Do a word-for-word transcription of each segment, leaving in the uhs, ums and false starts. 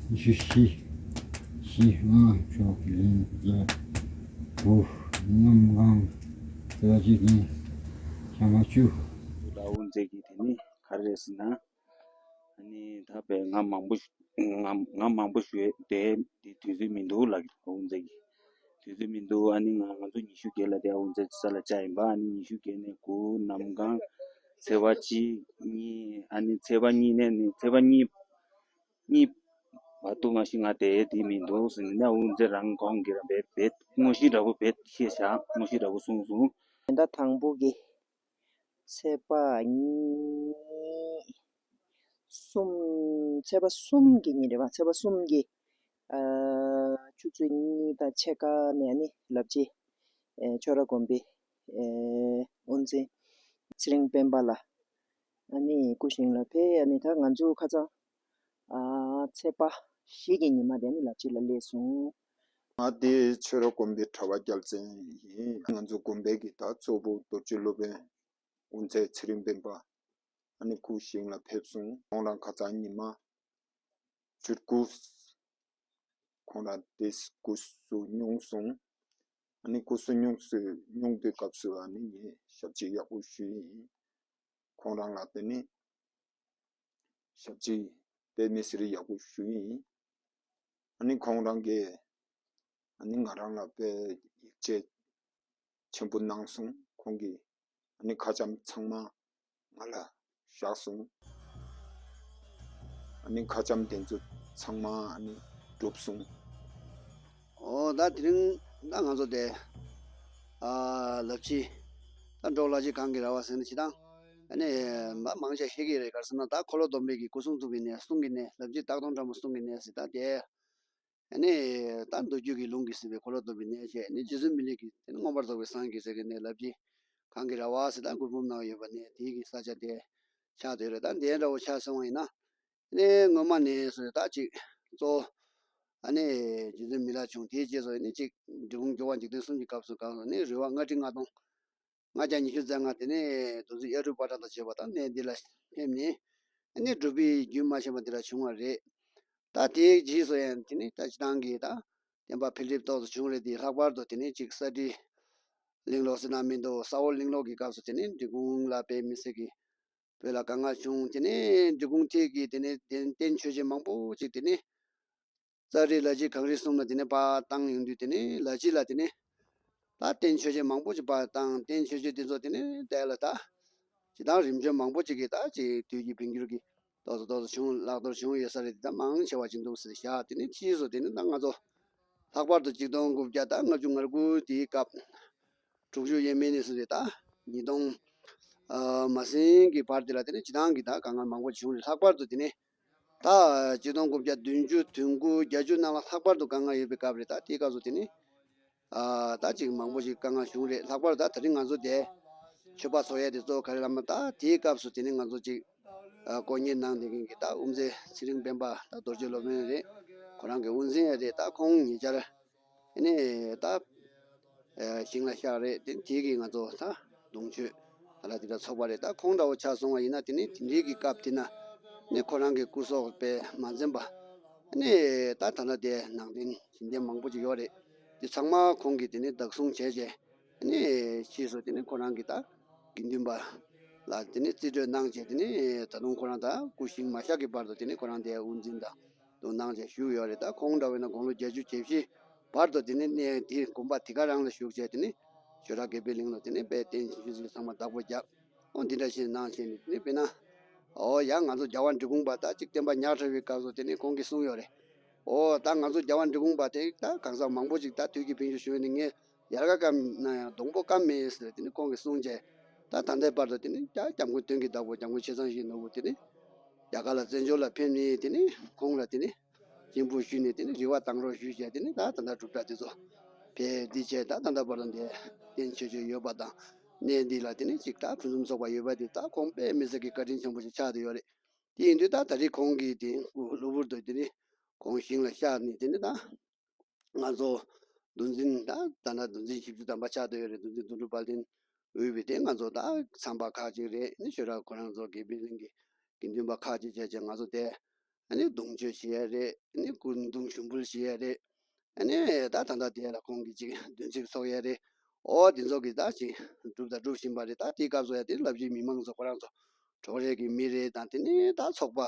ཉི་ཤུ་བཞི། བཞི། ལྔ། དྲུག། བདུན། བརྒྱད། དགུ། གནམ་གང་། ཚེས་པ་གཅིག་ཉིན་ཞག་མ་བཅུ། ལ་དབུ་མཛད་ཀྱིས་དེ་ནི་ག་རེ་རེད་ཟེར་ན། ཨ་ནི་ད་བས་ང་མང་པོ་ང་ང་མང་པོ་ཞུ་ཡས་དེ་དེ་དུས་ཚོད་མི་འདུག་ལབ་ཀྱི་འདུག་དབུ་མཛད་ཀྱིས། དུས་ཚོད་མི་འདུག་ཨ་ནི་ང་ང་ཚོ་ཉི་ཤུ་བརྒྱད་ལ་དེ་དབུ་མཛད་ས་ལ་བཅར་ཡིན་པ། ཨ་ནི་ཉི་ཤུ་བརྒྱད་ནས་དགུ། གནམ་གང་། ཚེས་པ་གཅིག་གཉིས། ཨ་ནི་ཚེས་པ་གཉིས་ནས་ནི་ཚེས་པ་གཉིས་གཉིས་བར་དུ་མ་གཞི་ང་དེ་དེ་མི་འདུག་ཟེར་ནས་དབུ་མཛད་རང་ཁོང་གིས་རང་བེད་བེད་དངོས་གཞི་འདྲ་པོ་བེད་བཤད་བཞག་དངོས་གཞི་འདྲ་པོ་གསུངས་སོང་། ཟླ་དང་པོ་གི་ཚེས་པ་གཉིས། གསུམ། ཚེས་པ་གསུམ་གྱི་ཉིན་རེད་པ། ཚེས་པ་གསུམ་གྱི་ཨ་ཆུ་ཚོད་གཉིས་དང་ཕྱེད་ཀ་ནས་ནི་ལབ་རྗེས་ཨེ་ཆོས་ར་དགོན་པའི་ཨེ་དབུ་མཛད་ཚེ་རིང་སྤེན་པ་ལགས་ཨ་ནི་སྐུ་ཞིང་ལ་ཕེབས། ཨ་ནི་ད་ང་ཚོ་ཁ་སང་ཨ་ཚེས་པ་བཞི་གི་ཉི་མ་དེ་ནི་ལབ་རྗེས་ལ་སླེབས་སོང་། ང་དེ་ཆོས་ར་དགོན་པའི་གྲྭ་པ་རྒྱལ་མཚན་ཡིན། ང་ཚོ་དགོན་པའི་གི་ད་གཙོ་བོ་རྡོ་རྗེ་སློབ་དཔོན་དབུ་མཛད་ཚེ་རིང་སྤེན་པ་ཨ་ནི་སྐུ་ཞིང་ལ་ཕེབས་སོང་། ཁོང་རང་ཁ་སང་ཉི་མ་བཅུ་དགུ། ཁོང་རང་དེ་སྐུ་གཟུགས་བསྙུང་སོང་། ཨ་ནི་སྐུ་གཟུགས་བསྙུང་སོ་བསྙུང་དུས་སྐབས་སུ་ཨ་ནི་ངས་ཞབས་ཕྱི་ཡག་པོ་ཞུས་ཡིན། ཁོང་རང་ལ་དེ་ནི་ཞབས་ཕྱི་དཔེ་མི་སྲིད་ཡག་པོ་ཞུས་ཡིན། ཨ་ནི་ཁོང་རང་གིས་ཨ་ནི་ང་རང་ལ་དཔེ་ཡིད་ཆེས་ཆེན་པོ་གནང་སོང་། ཁོང་གིས་ཨ་ནི་ཁ་བྱམས་ཚང་མ་ང་ལ་བཞག་སོང་། ཨ་ནི་ཁ་བྱམས་དེ་ཚོ་ཚང་མ་ཨ་ནི་གྲུབ་སོང་། ཨོ་ད་དེ་རིང་ད་ང་ཚོ་དེ་ཨ་ལབ་ཅི་ད་འབྲོག་ལ་ཅི་གང་གི་ར་བ་ཟེར་ན་ཅི་དང་། ཨ་ནི་མ་མང་ཆེ་ཤེས་ཀྱི་རེད། ག་རེ་ཟེར་ན་ད་འཁོར་ལོ་སྡོམ་པའི་གི་སྐུ་གསུང་ཐུགས་ཀྱི་གནས། གསུང་གི་གནས། ལབ་ཅི་སྟག་གདོང་འདྲ་མོ་གསུང་གི་གནས་ཟེར་ད་དེ། ཨ་ནི་ད་མདོ་རྒྱུད་ཀྱི་ལུང་གིས་ཟིན་པའི་འཁོར་ལོ་སྡོམ་པའི་གནས་བྱས། ཨ་ནི་རྗེ་བཙུན་མི་ལས་ཀྱི་དེ་ནི་མངོན་པར་རྫོགས་པའི་སངས་རྒྱས་ཟེར་གྱི་གནས་ལབ་ཀྱི་གང་གི་ར་བ་ཟེར་ད་མགུར་འབུམ་ནང་ཡོད་པ་ནས་དེའི་གི་ས་ཆ་དེ་ཆགས་བསྡད་རེད། ད་འདི་འདྲ་བོ་ཆགས་སོང་བ་ཡིན་ན་ཨ་ནི་སྔོན་མ་ནས་བཟོས་ད་ཅིག་གཙོ་བོ་ཨ་ནི་རྗེ་བཙུན་མི་ལ་བྱུང་། དེའི་རྗེས་སུ་ཨ་ནི་ཅིག་འབྲི་གུང་སྐྱོབ་པ་འཇིག་རྟེན་གསུམ་གྱི་སྐབས་སུ་སྐབས་སུ་ཨ་ནི་རི་བ་ལྔ་ཁྲི་ལྔ་སྟོང་ལྔ་བརྒྱ་ཉི་ཤུ་རྩ་ལྔ། དེ་ནས་བདུད་རྩི་གཡའ་དྲུག་པ་ཏྲ་དང་བཅས་པ་དང་གནས་འདི་ལ་ཕེབས་ནས་ཨ་ནི་སྒྲུབ་པའི་རྒྱུན་མ་ཆད་པ་འདི་ལ་བྱུང་བ་རེད། ད་དེའི་རྗེས་སུ་ཡང་དེ་ནི་ད་སྤྱི་བཏང་གི་ད་བསྟན་པ་འཕེལ་འགྲིབ་ཏོག་ཙམ་བྱུང་རེད་དེ། ལྷག་པར་དུ་དེ་ནི་ཅིག་ས་བྲིས་གླིང་ལོག་ཟེར་ན་མི་འདུག་ས་འོག་གླིང་ལོག་གི་སྐབས་སུ་དེ་ནི་འབྲི་གུང་ལ་དཔེ་མི་སྲིད་ཀྱི་བོད་ལ་དཀའ་ངལ་བྱུང་། དེ་ནི་འབྲི་གུང་ཐད་ཀྱི་དེ་ནི་རྟེན་རྟེན་མཆོད་བྱེད་མང་པོ་ཅིག་དེ་ནི་ཙཱ་རི་ལ་ཕྱི་གངས་རི་གསུམ་ལ་དེ་ནས་ཕར་བཏང་ཡོང་དུས་དེ་ནས་ལ་ཕྱི་ལ་དེ་ནས་ད་རྟེན་མཆོད་བྱེད་མང་པོ་ཅིག་ཕར་བཏང་། རྟེན་མཆོད་བྱེད་དེ་ཚོ་དེ་ནས་དེ་ལ་ད་ཇི་ལྟར་རིམ་བྱོན་མང་པོ་ཅིག་གིས་ད་ཅིག་དུས་ཀྱི་འཕེལ་འགྱུར་གྱི་ཏོག་ཙམ་ཏོག་ཙམ་བྱུང་ལག་བསྟར་བྱུང་ཡོད་ས་རེད། དེ་ད་མང་ཆེ་བ་ཅིག་འདུག་ཟེར་བཞག་དེ་ནས་ཕྱིས་སུ་དེ་ནས་ད་ང་ཚོ་ལྷག་པར་དུ་གཅིག་སྟོང་དགུ་བརྒྱ་དང་ལྔ་བཅུ་ང་དགུ་དེའི་སྐབས་དྲུག་ཅུ་ཡས་མས་ནས་བཟུང་སྟེ་ད་ཉིས་སྟོང་ཨ་མ་ཟིན་གྱི་བར་དེ་ལ་དེ་ནས་སྤྱི་བཏང་གི་ད་དཀའ་ངལ་མང་པོ་བྱུང་རེད། ལྷག་པར་དུ་དེ་ནས་ད་ཆིག་སྟོང་དགུ་བརྒྱ་བདུན་ཅུ་དོན་དགུ་བརྒྱད་ཅུ་ནང་ལ་ལྷག་པར་དུ་དཀའ་ངལ་ཡོད་པའི་སྐབས་རེད། ད་དེའི་སྐབས་སུ་དེ་ནི་ཨ་ད་ཅིག་མང་པོ་ཞིག་དཀའ་ངལ་བྱུང་རེད། ལྷག་པར་ད་དེ་རིང་ང་ཚོ་དེ་མཆོད་པ་ཚོགས་ཡས་དེ་གཙོ་བོ་ག་རེ་ལབ་ན། ད་དེའི་སྐབས་སུ་དེ་ནི་ང་ཚོ་ཅིག་ཨ་དཀོན་གཉེར་གནང་བསྡད་མཁན་གྱི་ད་དབུ་མཛད་ཚེ་རིང་སྤེན་པ་ད་རྡོ་རྗེ་སློབ་དཔོན་རེད། ཁོ་རང་གི་དབུ་འཛིན་ཡས་རེད། ད་ཁོང་ཉེ་ཆར་ཨ་ནི་ད་ཨ་ཞིང་ལ་གཤེགས་རེད། དེ་དེ་གིས་ང་ཚོ་ད་གདུང་མཆོད་ད་ལ་དེ་འདྲ་ཚོགས་པ་རེད། ད་ཁོང་འདྲ་བོ་ཆ་སོང་བ་ཡིན་ན་དེ་ནི་དེ་འདྲའི་གི་སྐབས་དེ་ན་ནི་ཁོ་རང་གི་སྐུ་སྲོག་དཔེ་མ་འཛེམས་པ་ཨ་ནི་ད་ད་ལྟ་དེ་ནང་རྟེན་བྱིན་རྟེན་མང་པོ་ཅིག་ཡོད་རེད། དེ་ཚང་མ་ཁོང་གིས་དེ་ནི་བདག་བཟུང་བྱས་བྱས་ཨ་ནི་ཕྱིས་སུ་དེ་ནི་ཁོ་རང་གི་ད་དགེ་འདུན་པ་ལ་དེ་ནི་རྩིས་སྤྲོད་གནང་བྱས་དེ་ནི་ད་དུང་ཁོ་རང་ད་སྐུ་ཞིང་མ་གཤེགས་ཀྱི་བར་དུ་དེ་ནི་ཁོ་རང་དེ་དབུ་འཛིན་དང་དུ་གནང་བྱས་བཞུགས་ཡོད་རེད། ད་ཁོང་འདྲ་བས་ན་དགུང་ལོ་བརྒྱད་ཅུ་གྱ་བཞི་བར་དུ་དེ་ནི་གནས་དེ་དགོན་པ་དེ་ག་རང་ལ་བཞུགས་བྱས་དེ་ནི་ཆོས་ར་དགེ་འཕེལ་གླིང་ལ་དེ་ནི་དཔལ་རྟེན་ཅིང་ཞུ་ཚིག་ཚང་མ་བདག་པོ་རྒྱབ། ཨོ་འདི་འདྲ་ཞིག་གནང་བྱས་ནས་དེ་ནི་དཔེར་ན་ཨོ་ཡ་ང་ཚོ་རྒྱལ་བ་འབྲི་གུང་པ་ད་ཅིག་བསྟན་པ་ཉག་ཕྲ་བའི་སྐབས་སུ་དེ་ནི་ཁོང་གིས་གསུངས་ཡོད་རེད། ཨོ་ད་ང་ཚོ་རྒྱལ་བ་འབྲི་གུང་པ་དེ་ད་གང་ཟག་མང་པོ་ཅིག་ད་དུས་ཀྱི་འཕེལ་འགྱུར་བྱུང་ནས་ངས་ཡལ་ག་བཀབ་ན་ཡང་སྡོང་པོ་བཀབ་མེད་ཟེར་དེ་ནི་ཁོང་གིས་གསུངས་བྱས། ད་ད་ལྟའི་བར་དུ་དེ་ནི་ཡ་སྐྱབས་མགོན་སྟོན་ཀའི་བདག་པོ་སྐྱབས་མགོན་ཆེ་ཚང་ཞིག་ནོར་བུ་དེ་ནི་རྒྱ་གར་ལ་བཙན་བྱོལ་ལ་ཕེབས་ནས་དེ་ནི་ཁོང་ལ་དེ་ནི་སྙིང་པོ་ཞུས་ནས་དེ་ནི་རེ་བ་བཏང་རོགས་ཞུས་བྱས་དེ་ནི་ད་ད་ལྟ་གྲུབ་འདྲ་དེ་ཚོ་ཕེབས་འདི་བྱས། ད་ད་ལྟ་བར་དུ་འདི་རྟེན་མཆོད་བརྗོད་ཡོད་པ་དང་གནས་འདི་ལ་དེ་ནི་ཅིག་ད་ཕུན་སུམ་ཚོགས་པ་ཡོད་པ་དེ་ད་ཁོང་དཔེ་མི་སྲིད་ཀྱི་བཀའ་དྲིན་ཆེན་པོ་ཞིག་ཆགས་བསྡད་ཡོད་རེད། དེ་ཡིན་དུས་ད་ད་རེས་ཁོང་གིས་དེ་གློ་བུར་དུ་དེ་ནི་ཁོང་ཞིང་ལ་གཤེགས་ནས་དེ་ནི་ད་ང་ཚོ་འདུལ་འཛིན་ད་ད་ལྟ་འདུལ་འཛིན་བཞི་བཅུ་ཐམ་པ་ཆགས་བསྡད་ཡོད་རེད། འདུལ་འཛིན་དོན་གྲུབ་དཔལ་ལྡན་དབུས་པའི་དེ་ང་ཚོ་ད་ཚངས་པ་ཁག་ཅིག་རེད། ནི་ཞོལ་ར་ཁོ་རང་ཚོ་དགེ་འཕེལ་གླིང་གི་དགེ་འདུན་པ་ཁག་ཅིག་བྱས་བྱས་ང་ཚོ་དེ་ ཨ་ནི་གདུང་མཆོད་བྱེད་ཡ་རེད། ཨ་ནི་སྐུ་གདུང་ཞུགས་འབུལ་བྱེད་ཡ་རེད། ཨ་ནི་ད་ད་ལྟ་དེ་ལ་ཁོང་གིས་ཅིག་འདོན་ཚིག་ཚོགས་ཡ་རེད། ཨོ་དེ་ཚོ་གིས་ད་ཅིག་སྒྲུབ་དང་སྒྲུབ་བཞིན་པ་རེད། ད་དེའི་སྐབས་སུ་ཡ་དེ་ལབ་ཀྱི་མི་མང་ཚོ་ཁོ་རང་ཚོ་གྲོགས་རེ་གི་མི་རེ་དང་དེ་ནས་ད་ཚོགས་པ་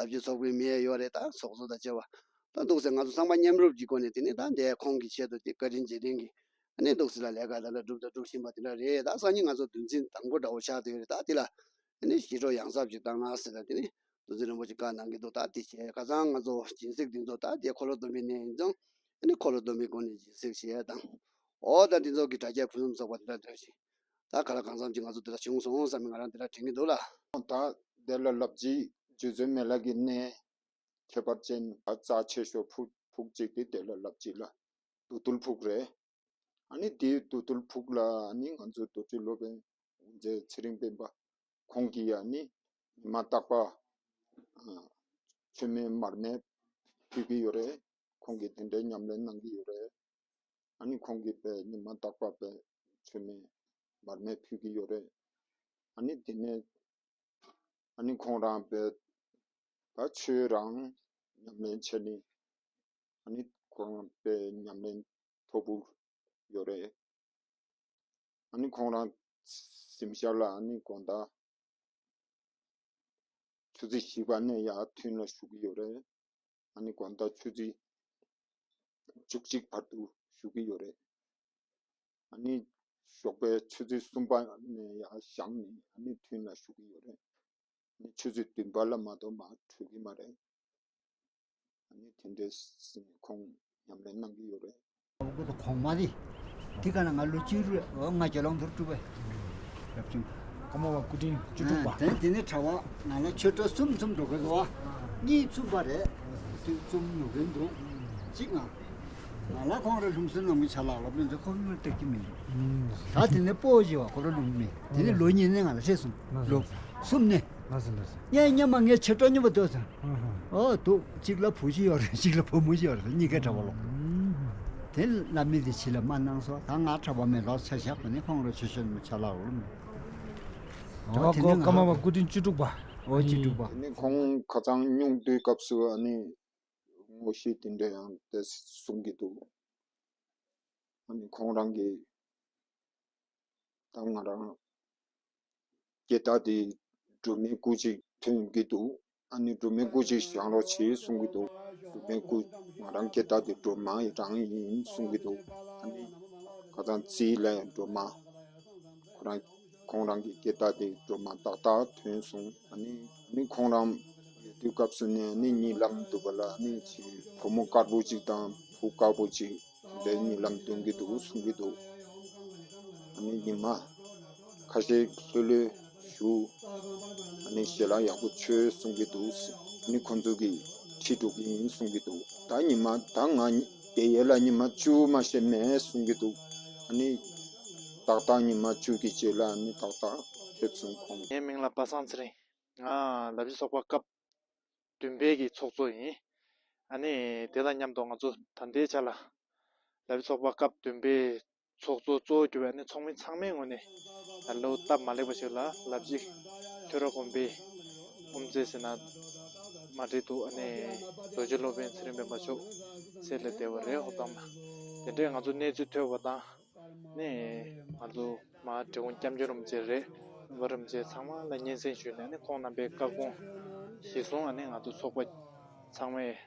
ལབ་ཀྱི་ཚོགས་པའི་མི་ཡ་ཡོད་རེད། ད་ཚོགས་གཙོ་དང་བཅས་པ་ད་འདུག་ཟེར། ང་ཚོ་ཚང་མ་མཉམ་རུབ་ཀྱི་སྒོ་ནས་དེ་ནས་ད་འདས་ཁོང་གི་ཆེད་དུ་དེ་བཀའ་དྲིན་རྗེས་དྲན་གྱི་ཨ་ནི་འདུག་ཟེར་ལ་ལས་ཀ་ད་ལ་སྒྲུབ་དང་སྒྲུབ་བཞིན་པ་དེ་འདྲ་རེད། ད་སང་ཉིན་ང་ཚོ་འདོན་ཚིག་དང་པོ་འདྲ་བོ་ཆགས་བསྡད་ཡོད་རེད། ད་དེ་ལ་ཨ་ནི་ཞི་ཁྲོ་ཡང་གཟབ་ཅིག་བཏང་ན་ཟེར་ལ་དེ་ནས་རྡོ་རྗེ་རིན་པོ་ཆེ་བཀའ་གནང་གི་འདུག་ད་དེ་བྱས་ཁ་སང་ང་ཚོ་སྦྱིན་སྲེག་འདི་ཚོ་ད་དེ་འཁོར་ལོ་སྡོམ་པའི་གནས་ཡིན་ཙང་ཨ་ནི་འཁོར་ལོ་སྡོམ་པའི་སྒོ་ནས་སྦྱིན་སྲེག་བྱེད་ཡ་དང་། ཨོ་ད་འདི་ཚོ་གི་དྲ་རྒྱ་ཕུན་སུམ་ཚོགས་པ་དེ་འདྲ་འདྲ་ཞིག་ད་ག་ལ་གང་འཚམ་ཅིག་ང་ཚོ་དེ་འདྲ་བྱུང་སོང་བསམ་ནས་ང་རང་དེ་འདྲ་དྲན་གྱི་འདུག་ལ། ད་དེ་ལ་ལབ་ཀྱི་རྗེ་བཙུན་མི་ལ་གི་གནས་ཁྱད་པར་ཅན་ད་རྩ་ཆེ་ཤོས་ཕུག་ཕུག་ཅིག་དེ་དེ་ལ་ལབ་ཀྱི་ལ། རྡོ་ཏུལ་ཕུག་རེད། ཨ་ནི་དེའི་རྡོ་ཏུལ་ཕུག་ལ་ཨ་ནི་ང་ཚོའི་རྡོ་རྗེ་སློབ་དཔོན་དབུ་མཛད་ཚེ་རིང་སྤེན་པ་ཁོང་གིས་ཨ་ནི་ཉི་མ་རྟག་པར་ཨ་མཆོད་མེ་མར་མེ་ཕུལ་གྱི་ཡོད་རེད། ཁོང་གིས་དེ་འདྲའི་ཉམས་ལེན་གནང་གི་ཡོད་རེད། ཨ་ནི་ཁོང་གིས་དཔེ་ཉི་མ་རྟག་པར་དཔེ་མཆོད་མེ་མར་མེ་ཕུལ་གྱི་ཡོད་རེད། ཨ་ནི་དེ་ནས་ཨ་ནི་ཁོང་རང་དཔེ་ད་ཆོས་རང་ཉམས་ལེན་བྱས་ནས་ཨ་ནི་ཁོང་རང་དཔེ་ཉམས་ལེན་མཐོ་པོ་ཡོད་རེད། ཨ་ནི་ཁོང་རང་གཟིམ་ཤག་ལ་ཨ་ནི་དགོང་དག་ཆུ་ཚོད་བཞི་པ་ནས་ཡར་ཐུན་ལ་བཞུགས་ཀྱི་ཡོད་རེད། ཨ་ནི་དགོང་དག་ཆུ་ཚོད་བཅུ་གཅིག་བར་དུ་བཞུགས་ཀྱི་ཡོད་རེད། ཨ་ནི་ཞོགས་པའི་ཆུ་ཚོད་གསུམ་པ་ནས་ཡར་བཞེངས་ནས་ཨ་ནི་ཐུན་ལ་བཞུགས་ཀྱི་ཡོད་རེད། ཨ་ནི་ཆུ་ཚོད་བདུན་པ་ལ་མ་གཏོགས་མར་གྲོལ་གྱི་མ་རེད། ཨ་ནི་དེ་འདྲའི་ཟིན་ཁོང་ཉམས་ལེན་གནང་གི་ཡོད་རེད། ཁོ་ཚོ་གོང་མ་དེ། དེ་ག་ན་ང་ལོ་བཅུ་རུ་ང་རྒྱ་ལོང་དུར་སྤྲུགས་པས། རབ་བྱུང་། ཀརྨ་པ་སྐུ་ཕྲེང་བཅུ་དྲུག་པ། དེ་དེ་ནས་གྲྭ་པ་ང་ལ་ཆོས་གྲྭ་གསུམ་གསུམ་འགྲོ་གི་འདུག་བ། གཉིས་གསུམ་པ་རེད། དུས་གསུམ་ཉོ་གིན་འདུག་གཅིག་ང་། ང་ལ་ཁོང་ར་ལྷུང་སུན་ནང་གི་ཆ་ལག་ལ་མི་འདུག་ཁོང་མི་སྟེར་གྱི་མི་འདུག་ད་དེ་ནས་སྤོ་བྱེད་བ་ཁོ་ར་ལྷུང་མེད། དེ་ནས་ལོ་གཉིས་ནས་ང་ལ་སླེབས་སོང་། ལོ་གསུམ་ནས། ལགས་སོ་ལགས་སོ། ངས་སྔོན་མ་ངའི་ཆེ་སྤྲོ་སྙོམས་པ་ལྟོས་ཟེར། ཨ་ཧ། ཨོ་འདུག་གཅིག་ལ་བུ་གཅིག་ཡོད་རེད། གཅིག་ལ་བུ་མོ་གཅིག་ཡོད་རེད། གཉིས་ཀའི་གྲྭ་པ་ལོག་ཨུམ། དེ་བླ་མས་དེ་ཕྱི་ལ་མ་གནང་སོང་། ད་ང་གྲྭ་པ་མེད་ལོག་ཆ་བཞག་པ་ནི་ཁོང་རང་ཆོས་ཞུ་མི་ཆ་ལག་ལོ་མེད། གྲྭ་པ་ཨོ་དེ་ནི་ཀོ་ང་ཀརྨ་པ་སྐུ་ཕྲེང་བཅུ་དྲུག་པ། ཨོ་བཅུ་དྲུག་པ། དེ་ནི་ཁོང་ཁ་སང་སྙུང་དུས་སྐབས་སུ་ཨ་ནི་ངོ་ཤེས་དེ་འདྲ་ཡང་དེ་གསུང་གི་འདུག་ཨ་ནི་ཁོང་རང་གིས་ད་ང་རང་སྐྱེ་རྟགས་དེ་སྒྲོལ་མའི་སྐུ་ཅིག་ཐོན་གྱི་འདུག་ཨ་ནི་སྒྲོལ་མའི་སྐུ་ཅིག་བཞེངས་རོགས་བྱེད་གསུང་གི་འདུག་སྒྲོལ་མའི་སྐུ་ང་རང་སྐྱེ་རྟགས་དེ་སྒྲོལ་མ་རང་ཡིན་གསུང་གི་འདུག་ཨ་ནི་ཁ་སང་རྩིས་ལ་སྒྲོལ་མ་ཁོ་རང་ཁོང་རང་གི་སྐྱེ་རྟགས་དེ་སྒྲོལ་མ་ཏག་ཏག་ཐོན་སོང་། ཨ་ནི་ཨ་ནི་ཁོང་རང་ཡོད་དུས་སྐབས་སུ་ནས་ཨ་ནི་གཉིད་ལམ་འདུག་པ་ལ་ཨ་ནི་ཅིག་བུ་མོ་དཀར་པོ་ཅིག་དང་བུ་དཀར་པོ་ཅིག་དེ་འདྲའི་གཉིད་ལམ་སྟོན་གྱི་འདུག་གསུང་གི་འདུག་ཨ་ནི་ཉི་མ་ཁ་ཤས་ལྷོད་ལྷོད་བཞུགས། ཨ་ནི་ཞལ་ལག་ཡག་པོ་མཆོད་གསུང་གི་འདུག་ཨ་ནི་ཁོང་ཚོ་གིས་ཁྲིད་འགྲོ་གི་ཡིན་གསུང་གི་འདུག་ད་ཉི་མ་ད་ང་དེ་ཡས་ལ་ཉི་མ་བཅུ་མ་ཤེས་མེད་གསུང་གི་འདུག་ཨ་ནི་ཏག་ཏག་ཉི་མ་བཅུ་གི་རྗེས་ལ་ཨ་ནི་ཏག་ཏག་ཕེབས་སོང་ཁོང་། ངའི་མིང་ལ་པ་སངས་ཚེ་རིང་། ང་ལབ་ཀྱི་ཚོགས་པ་སྐབས་བདུན་པའི་གི་ཚོགས་གཙོ་ཡིན། ཨ་ནི་དེ་དང་མཉམ་དུ་ང་ཚོ་ད་ལྟའི་ཆ་ལ་ལབ་ཀྱི་ཚོགས་པ་སྐབས་བདུན་པའི་ཚོགས་གཙོ་གཙོ་བོ་གྱུར་བའི་ཨ་ནི་ཚོགས་མི་ཚང་མའི་ངོས་ནས་ད་ལོ་སྟབས་མ་ལེགས་པ་ཞིག་ལ་ལབ་ཀྱི་ཆོས་ར་དགོན་པའི་དབུ་མཛད་ཟེར་ན་མ་འགྲིག་འདུག་ཨ་ནི་རྡོ་རྗེ་སློབ་དཔོན་ཚེ་རིང་སྤེན་པ་མཆོག་ཚེ་ལས་འདས་པ་རེད། ཧོབ་ཐང་ན་དེ་འདྲས་ང་ཚོ་གནས་ཚུལ་ཐོས་པ་དང་ནི་ང་ཚོ་མ་འབྲི་གུང་སྐྱབས་མགོན་རིན་པོ་ཆེ་རེད། སྤེན་པ་རིན་པོ་ཆེ་ཚང་མ་ལ་སྙན་སེང་ཞུས་ནས་ནི་ཁོང་རྣམ་པའི་བཀའ་དགོངས་གཞིར་བཟུང་ཨ་ནི་ང་ཚོ་ཚོགས་པ་ཚང་མས་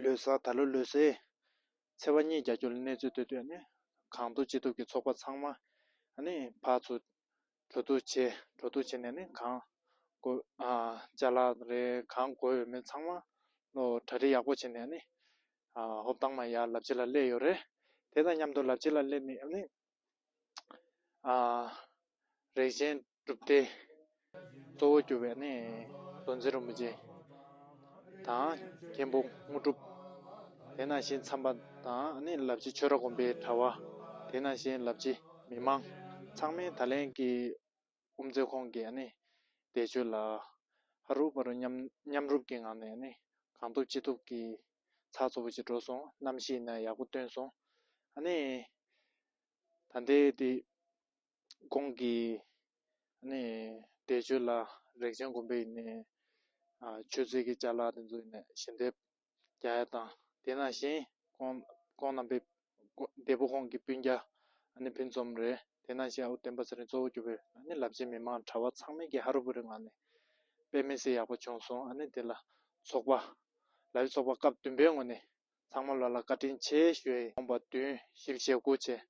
ལོ་གསར་ད་ལོ་ལོ་གསར་ཚེས་པ་གཉིས་རྒྱབ་སྐྱོར་ལ་གནས་ཚུལ་ཐོས་དུས་ཨ་ནི་གང་ཐུབ་ཅི་ཐུབ་ཀྱི་ཚོགས་པ་ཚང་མ་ཨ་ནི་ཕར་ཚུར་འགྲོ་འདུག་བྱས་འགྲོ་འདུག་བྱས་ནས་ནི་གང་དགོས་ཨ་ཅ་ལག་རེད་གང་དགོས་ཡོད་མེད་ཚང་མ་ལོ་གྲ་སྒྲིག་ཡག་པོ་བྱས་ནས་ནི་ཨ་ཧོབ་ཐང་མ་ཡར་ལབ་ཀྱི་ལ་སླེབས་ཡོད་རེད། དེ་དང་མཉམ་དུ་ལབ་ཀྱི་ལ་སླེབས་ནས་ཨ་ནི། ཨ། རིགས་ཆེན་སྒྲུབ་སྡེ་གཙོ་བོ་གྱུར་པའི་ནི་རྡོ་རྗེ་རིན་པོ་ཆེ་དང་མཁན་པོ་དངོས་གྲུབ། དེ་ནང་བཞིན་མཚམས་པ་དང་ནི་ལབ་ཀྱི་ཆོས་ར་དགོན་པའི་གྲྭ་པ། དེ་ནང་བཞིན་ལབ་ཀྱི་མི་མང་ཚང་མས་ད་ལན་གྱི་དབུ་མཛད་ཁོང་གིས་ནི་འདས་མཆོད་ལ་ཧ་རུ་བ་རུ་མཉམ་མཉམ་རུབ་ཀྱི་ངང་ནས་ནི་གང་ཐུབ་ཅི་ཐུབ་ཀྱིས་ཚགས་ཚུད་པོ་ཅིག་འགྲོ་སོང་། གནམ་གཤིས་ནི་ཡག་པོ་སྟོན་སོང་། ཨ་ནི་ད་ལྟའི་དེ། ཁོང་གིས་ནི་འདས་མཆོད་ལ་རིགས་ཆེན་དགོན་པའི་ནི་ ཨ་ཆོས་རྩེད་ཀྱི་ཅ་ལག་དེ་ཚོ་ནས་ཞལ་འདེབས་རྒྱག་ཡ་དང་། དེ་ནང་བཞིན་ཁོང་ཁོང་རྣམ་པའི་སྐུ་འདས་པོ་ཁོང་གི་སྤུན་ཀྱག་ཨ་ནི་ཕུན་འཛོམས་རེད། དེ་ནང་བཞིན་ཨ་བོ་བསྟན་པ་ཚེ་རིང་གཙོ་བོ་གྱུར་པའི་ཨ་ནི་ལབ་ཆེན་མི་མང་གྲྭ་པ་ཚང་མས་ཀྱི་ཧ་རུ་བུ་རུའི་ངང་ནས་དཔེ་མི་སྲིད་ཡག་པོ་བྱུང་སོང་། ཨ་ནི་དེ་ལ་ཚོགས་པ་ལ་ཡི་ཚོགས་པ་སྐབས་བདུན་པའི་ངོས་ནས་ཚང་མ་ལོ་ལ་བཀའ་དྲིན་ཆེ་ཞུ་ཡ་ཡིན། ཁོང་པ་བདུན་བཞི་བཅུ་ཞེ་དགུ་བྱས།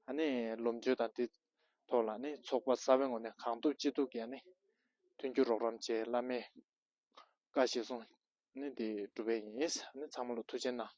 ཨ་ནི་ལོ་མཇུག་དང་དེ་ཐོག་ལ་ནི་ཚོགས་པ་གསར་པའི་ངོས་ནས་གང་ཐུབ་ཅི་ཐུབ་ཀྱིས་ཨ་ནི་མཐུན་འགྱུར་རོགས་རམ་བྱས། བླ་མའི་བཀའ་གཞིར་བཟུང་ནི་དེ་སྒྲུབ་པ་ཡིན། ཨ་ནི་ཚང་མ་ལ་ཐུགས་རྗེ་གནང་།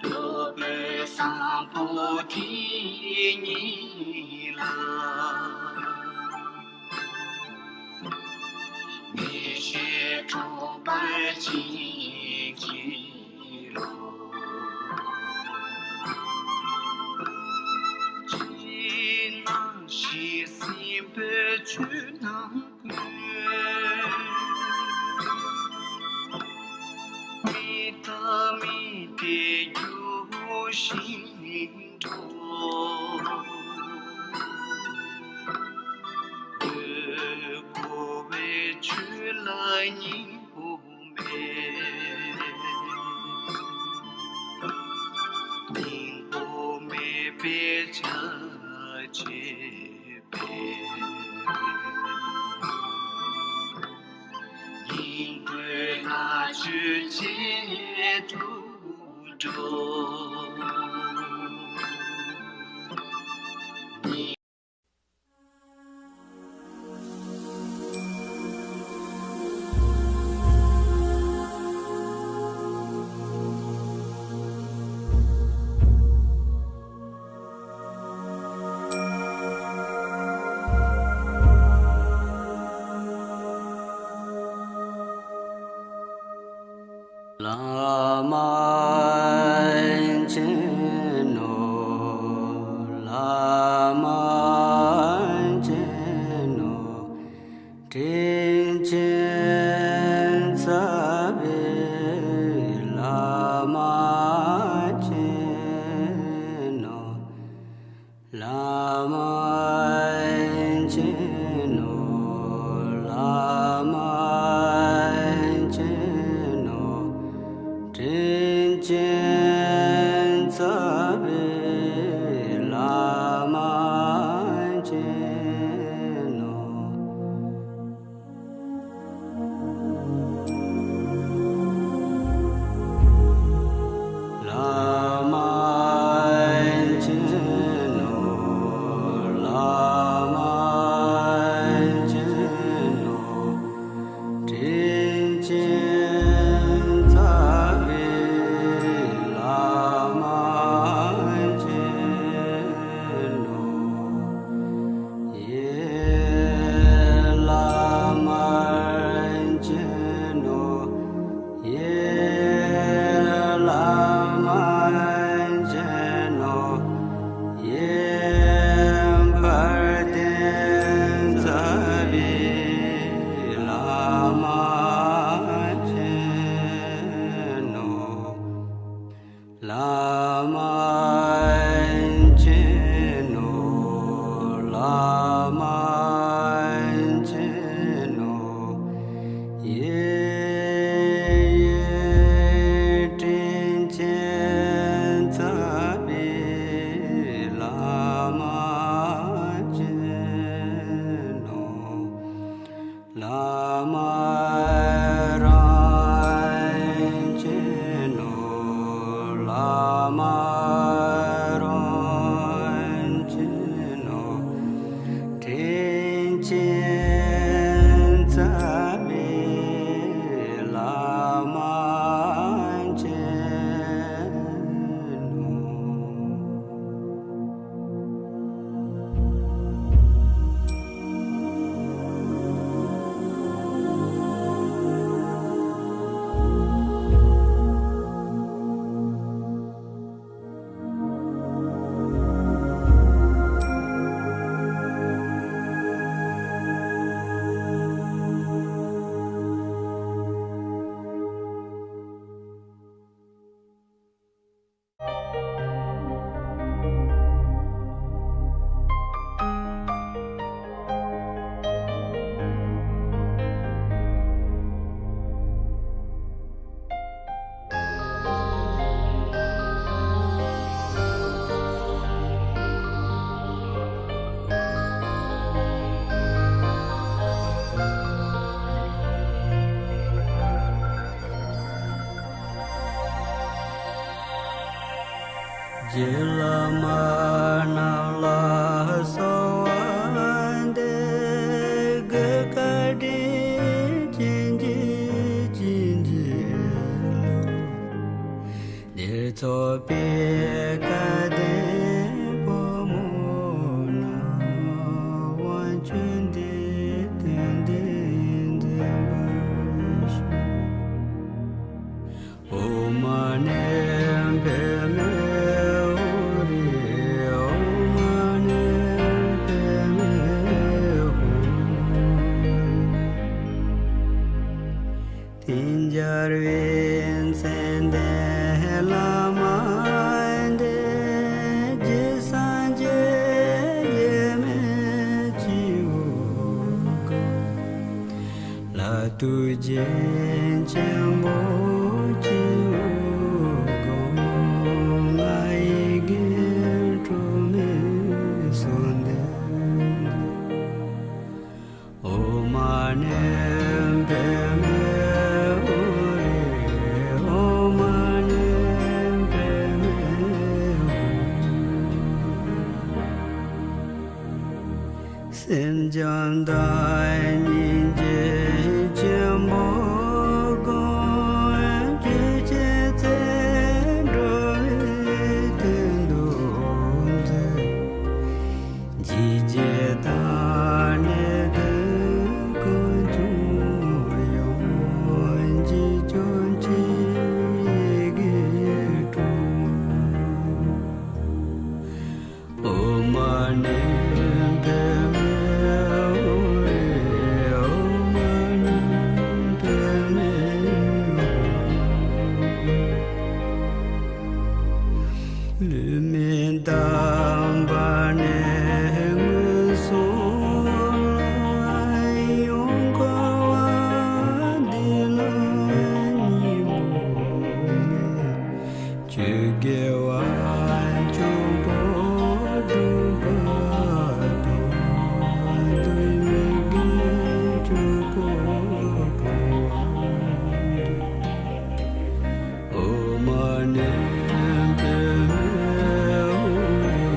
རྟོགས་པའི་བཟང་པོ་དེ་ཉིད་ལ། ངེས་ཤེས་འཁྲུངས་པར་བྱིན་གྱིས་རློབས། ཅི་སྣང་ཞིག་སྲིན་པོའི་ཆུ་ནང་ཀུན། མི་རྟག་མི་བདེ་རྒྱུ་ཞིག་འགྲོ། འཁོར་བའི་ཆོས་ལ་སྙིང་པོ་མེད། སྙིང་པོ་མེད་པའི་ཆ་བྱད་པས། སྙིང་པོའི་ལྷ་ཆོས་བྱེད་དུ་འགྲོ། བླ་མ་མཁྱེན་ནོ། བླ་མ་ བླ་མ་མཁྱེན་ནོ། བླ་མ་མཁྱེན་ནོ། ཡེ་ཡེ་དྲིན་ཅན་རྩ་བའི་བླ་མ་མཁྱེན་ནོ། བླ་མ་རང་མཁྱེན་ནོ། བླ་མ་རང་མཁྱེན་ནོ། དྲིན་ཅན་རྩ་བའི་བླ་མ་མཁྱེན་ནོ། རྗེ་བླ་མ་རྣམས་ལ་གསོལ་བ་འདེབས། བཀའ་དྲིན་ཅན་གྱི་བྱིན་གྱིས་རློབས། འདིར་ཚོགས་པའི་སྐལ་ལྡན་ཕོ་མོ་རྣམས། དབང་ཕྱུག་འདིའི་དོན་དུ་མཛད་པར་ཤོག། ཨོཾ་མ་ཎི་པདྨེ་ཧཱུྃ་རེ། ཨོཾ་མ་ཎི་པདྨེ་ཧཱུྃ་རེ། དེང་འཇར་བའི་མཚན་ལྡན་བླ་མ་འདི། རྗེ་སངས་རྒྱས་ཡས་མས་སྤྱི་བོར་བཀོད། ལྷ་དུད་སྦྱིན་ཆེན་པོ་སྤྱི་བོར་བསྐོར། ང་ཡི་དགེ་འཕྲོ་མེད་གསོལ་འདེབས། ཨོཾ་མ་ཎི་པདྨེ་ཧཱུྃ་རེ། ཨོཾ་མ་ཎི་པདྨེ་ཧཱུྃ་རེ། སེམས་ཅན་དང་སྙིང་རྗེ་ཆེན་པོ་བསྒོམ། རྒྱུད་བྱེད་ཚེ་འགྲོ་བའི་དོན་དུ་མཛད། འཇིགས་བྱེད་དང་ནད་གདོན་ཀུན་ཀྱང་ཡོང་། འཇིགས་སྐྱོབ་སྤྱི་བོའི་དགེ་འཕྲོ། ཨོཾ་མ་ཎི་པདྨེ་ཧཱུྃ་རེ། ཨོཾ་མ་ཎི་པདྨེ་ཧཱུྃ་རེ། ལུས་མེད་དམ་པ་ནས་མངོན་སུམ་ལ། ཡོངས་བསྐོར་བ་འདི་ལ་ཉིན་མོ་མེད། ཆོས་དགེ་བ་འཇུག་པོ་སྒྲུབ་པ་དང་། དུས་མིན་དགེ་བཅུ་པོ་སྤོང་བ། ཨོཾ་མ་ཎི་པདྨེ་ཧཱུྃ་རེ།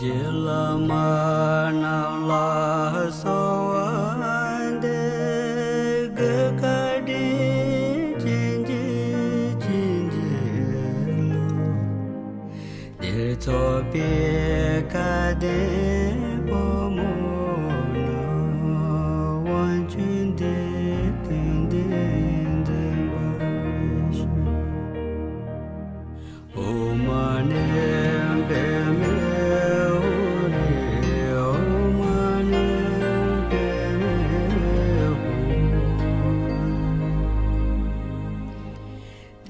རྗེ་བླ་མ་རྣམས་ལ་གསོལ་བ་འདེབས། གུས་བཀའ་དྲིན་ཅན་གྱི་བྱིན་གྱིས་རློབས། འདིར་ཚོགས་པའི་སྐལ་ལྡན་ཕོ་མོ་རྣམས། དབང་ཕྱུག་འདིར་སྟོན་ཏེ་འཛིན་པར་ཞུ། ཨོཾ་མ་ཎི་པདྨེ་ཧཱུྃ་རེ། ཨོཾ་མ་ཎི་པདྨེ་ཧཱུྃ།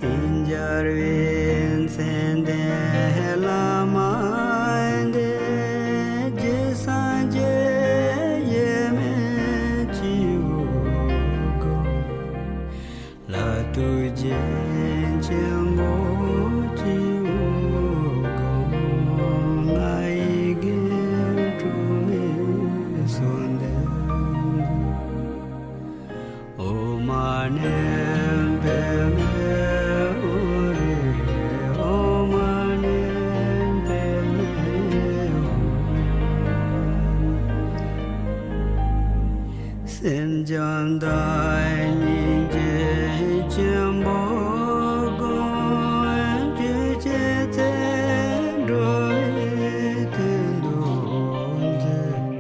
དེང་འཇར་བའི་མཚན་ལྡན་བླ་མ་འདི། རྗེ་སངས་རྒྱས་དབྱེར་མེད་སྤྱི་བོར་བསྐོར། ལྷ་ཐུགས་རྗེ་ཆེན་པོ་སྤྱི་བོར་བསྐོར། ང་ཡི་དགེ་བའི་སྒྲོན་མེ་གསོལ་འདེབས། ཨོཾ་མ་ཎི་པདྨེ་ཧཱུྃ་རེ། ཨོཾ་མ་ཎི་པདྨེ་ཧཱུྃ། སེམས་བྱང་དང་སྙིང་རྗེ་ཆེན་པོས་བསྒོམ། འཇུག་ཅིང་ཚེ་འགྲོ་བའི་དོན་དུ་མཛད།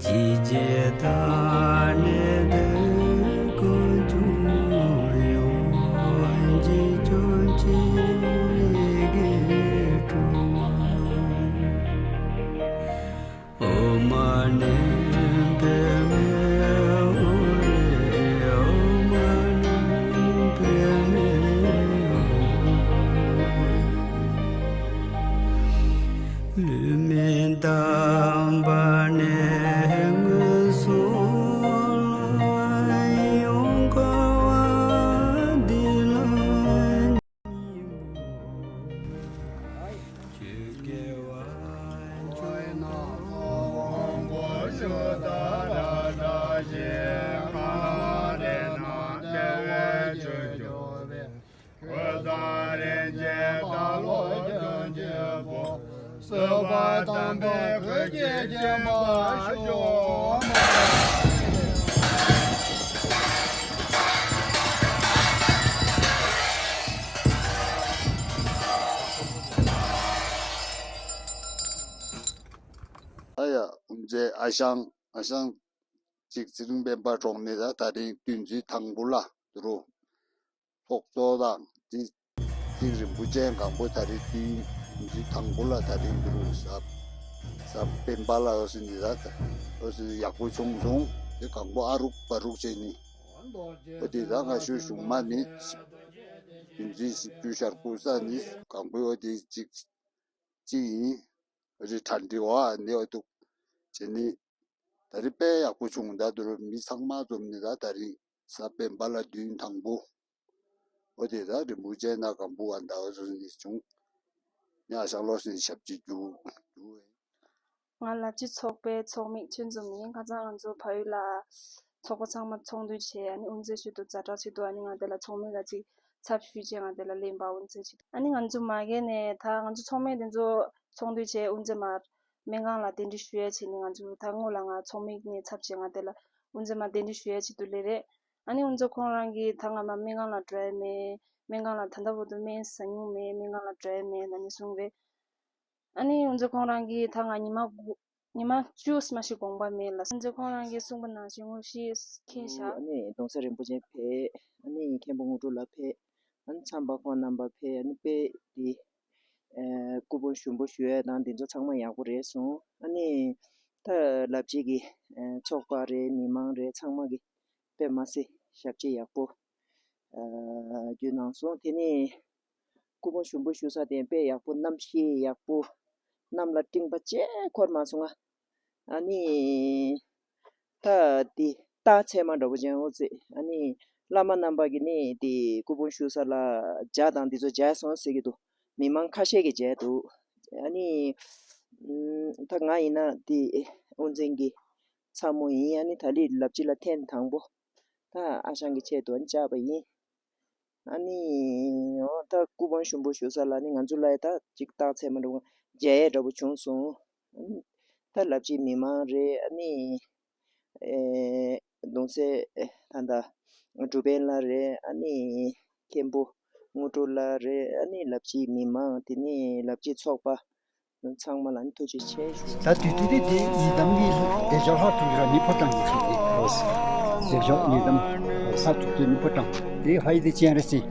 འཇིགས་བྱེད་དང་ནད་གདོན་ཀུན་ཀྱང་ཡོང་། འཇིགས་སྐྱོབ་ཅིང་ཡི་གེ་དྲུག་མ། ཨོཾ་མ་ཎི་པདྨེ་ཧཱུྃ་རེ། ཨོཾ་མ་ཎི་པདྨེ་ཧཱུྃ། ལུས་མེད་དམ་པ་ནས་མངོན་སུམ་ལ། ཡོངས་བསྐོར་བ་འདི་ལ་སྙིང་པོ། ཆོས་སྐལ་བ་ཆོས་རྣམས་དབང་པོ་ཆོས་ལྟར་བསྒྲགས་ཤིང་། གང་ལ་དེ་རྣམས་བདེ་བའི་ཆོས་སྤྱོད་པའི། གོས་དང་རིན་ཆེན་དང་བློ་ཆོས་ཆེན་པོ། བསོད་པ་དམ་པའི་གོས་ཀྱིས་བརྒྱན་པར་ཤོག། ཨ་ཡ། འོན་ཏེ་ཨ་ཞང་ཨ་ཞང་གཅིག་ཚེ་རིང་དཔལ་འབར་གྲོང་ནས་ད་ད་རིང་བདུན་ཚིགས་དང་པོ་ལ་དུ་རུ། ཚོགས་གཙོ་དང་དེ་ཚེ་རིང་རིན་པོ་ཆེ་གང་པོ་ད་རེས་དེ་དེ་དང་པོ་ལ་ད་རེས་འདི་རུ་ཟབ་ཟབ་སྤེན་པ་ལ་འོ་སི་ནི་ད་འོ་སི་ཡག་པོ་བྱུང་སོང་། དེ་གང་པོ་ཨ་རུག་པ་རུག་བྱས་ནི་འོ་དེ་ད་ང་ཤོད་གཞུང་མ་ནི་དེ་ཚེ་ཞིབ་ཏུ་ཤར་ཁུ་ས་ནི་གང་པོ་འོ་དེ་གཅིག་གཅིག་ཡིན། རི་ཁྲ་འདྲི་བ་ནི་འོ་འདུག་བྱས་ནི། ད་རེས་དཔེ་ཡག་པོ་བྱུང་། ད་དུ་རུ་མི་ཚང་མ་འཛོམས་ནི་ད་ད་རིང་ཟབ་སྤེན་པ་ལ་བདུན་དང་པོ། འོ་དེ་ད་རིན་པོ་ཆེ་ན་གང་པོ་ཨ་ད་འོ་སོ་ནི་བྱུང་། ཉ་ཤང་ལོ་སི་ཞབས་ཀྱི་རྒྱུ་རྒྱུ། ང་ལབ་ཀྱི་ཚོགས་པའི་ཚོགས་མི་ཆོས་འཛོམས་ཡིན། ཁ་སང་ང་ཚོ་ཕ་ཡུལ་ལ་ཚོགས་པ་ཚང་མ་ཚོགས་འདུ་བྱས། ཨ་ནི་དབུ་མཛད་ཚོ་དུ་ཛ་དྲག་ཚོ་དུ་ཨ་ནི་ང་དེ་ལ་ཚོགས་མི་ལ་ཅིག་ཚབ་ཞུས་བྱས། ང་དེ་ལ་གླེན་པ་དབུ་མཛད་ཚོ་དུ་ཨ་ནི་ང་ཚོ་མ་གི་ནས་ད་ང་ཚོ་ཚོགས་མི་དེ་ཚོ་ཚོགས་འདུ་བྱས། དབུ་མཛད་མ་སྨན་ཁང་ལ་གདན་འདྲེན་ཞུ་ཡ་བྱས་ནས་ང་ཚོ་ད་སྔོན་ལ་ང་ཚོགས་མི་ནས་ཚབ་བྱས་ང་དེ་ལ་དབུ་མཛད་མ་གདན་འདྲེན་ཞུ་ཡ་བྱས་དུ་ལེ་རེད། ཨ་ནི་དབུ་མཛད་ཁོང་རང་གིས་ད་ང་མ་སྨན་ཁང་ལ་འགྲོ་ཡ་མེད། སྨན་ཁང་ལ་ད་ལྟ་བར་དུ་སྨན་ཟ་མྱོང་མེད། སྨན་ཁང་ལ་འགྲོ་ཡ་མེད་ཨ་ནི་གསུངས་རེད། ཨ་ནི་དབུ་མཛད་ཁོང་རང་གིས་ད་ང་ཉི་མ་དགུ་ཉི་མ་བཅུ་ཙམ་ཞིག་དགོངས་པ་མེད་ལ། དབུ་མཛད་ཁོང་རང་གིས་གསུངས་པ་ནང་བཞིན་དངོས་གཞི་མཁྱེན་བཞག་ཨ་ནི་གདུང་སྲས་རིན་པོ་ཆེ་ཕེབས། ཨ་ནི་མཁན་པོ་དངོས་གྲུབ་ལགས་ཕེབས། ཨ་ནི་ཚངས་པ་ཁོང་རྣམ་པ་ཕེབས། ཨ་ནི་དཔེ་དེ་ཨ་སྐུ་ཕུང་ཞུགས་འབུལ་ཞུ་ཡ་དང་དེ་ཚོ་ཚང་མ་ཡག་པོ་རེད་སོང་། ཨ་ནི་ད་ལབ་ཅིག་གི་ཨ་ཚོགས་པ་རེད། མི་མང་རེད། ཚང་མ་གི་དཔེ་མ་སྲིད་ཞབས་ཕྱི་ཡག་པོ་ཨ་རྒྱུ་གནང་སོང་། དེ་ནས་སྐུ་ཕུང་ཞུགས་འབུལ་ཞུ་ས་དེ་དཔེ་ཡག་པོ། གནམ་གཤིས་ཡག་པོ། གནམ་ལ་སྤྲིན་པ་ཅིག་འཁོར་མ་སོང་ང་། ཨ་ནི་ད་དེ་རྟགས་མཚན་མ་འདྲ་པོ་ཅན་འོ་ཙི། ཨ་ནི་བླ་མ་རྣམ་པ་གིས་ནི་དེ་སྐུ་ཕུང་ཞུ་ས་ལ་ཇ་དང་དེ་ཚོ་བརྒྱབ་སོང་ཟེར་གྱི་འདུག་མི་མང་ཁ་ཤས་ཀྱིས་བརྒྱབ་འདུག་ཨ་ནི་ཨམ་ད་ང་ཡིན་ན་དེ་དབུ་འཛིན་གྱི་ཚ་མོ་ཡིན། ཨ་ནི་ད་ལི་ལབ་ཅི་ལ་ཐེངས་དང་པོ་ད་ཨ་ཞང་གི་ཆེད་དུ་ཨ་ནི་བཅར་བ་ཡིན། ཨ་ནི་འོ་ད་སྐུ་ཕུང་ཞུགས་འབུལ་ཞུ་ས་ལ་ནི་ང་ཚོ་ལ་ཡ་ད་ཅིག་རྟགས་མཚན་མ་འདྲ་བོ། མཇལ་ཡས་འདྲ་པོ་བྱུང་སོང་། ད་ལབ་ཅིག་མི་མང་རེད། ཨ་ནི་ཨེ་གདུང་སྲས་ད་ལྟ་འབྲུག་པའི་ལྷ་རེད། ཨ་ནི་མཁན་པོ་དངོས་གྲུབ་ལྷ་རེད། ཨ་ནི་ལབ་ཅིག་མི་མང་དེ་ནི་ལབ་ཅིག་ཚོགས་པ་ཚང་མ་ལ་ནི་ཐུགས་རྗེ་ཆེ་ཞུ། ད་དུས་དུས་དེ་དེ་ཡི་དམ་གྱི་བདེ་མཆོག་ལྷ་དྲུག་ར་ནི་ཕོ་བྲང་གི་ཆེད་དེ། བདེ་མཆོག་ཡི་དམ་ལྷ་དྲུག་དེ་ནི་ཕོ་བྲང་དེ་ཧའི་དེ་སྤྱན་རས་གཟིགས་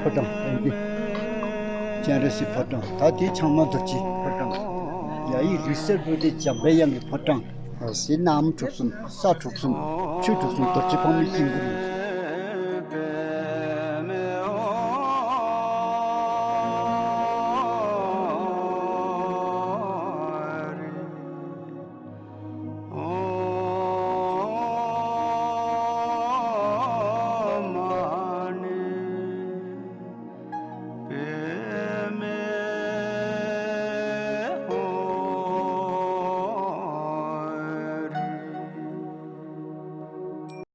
ཕོ་བྲང་ཧའི་དེ་སྤྱན་རས་གཟིགས་ཕོ་བྲང་། ད་དེ་ཕྱག་ན་རྡོ་རྗེ་ཕོ་བྲང་། ཡ་ཡི་རི་སེར་པོ་དེ་འཇམ་པའི་དབྱངས་ཀྱི་ཕོ་བྲང་། དེ་གནམ་གྲུ་གསུམ་ས་གྲུ་གསུམ་ཆུ་གྲུ་གསུམ་རྡོ་རྗེ་ཕག་མོའི་དཀྱིལ་འཁོར་ཡིན།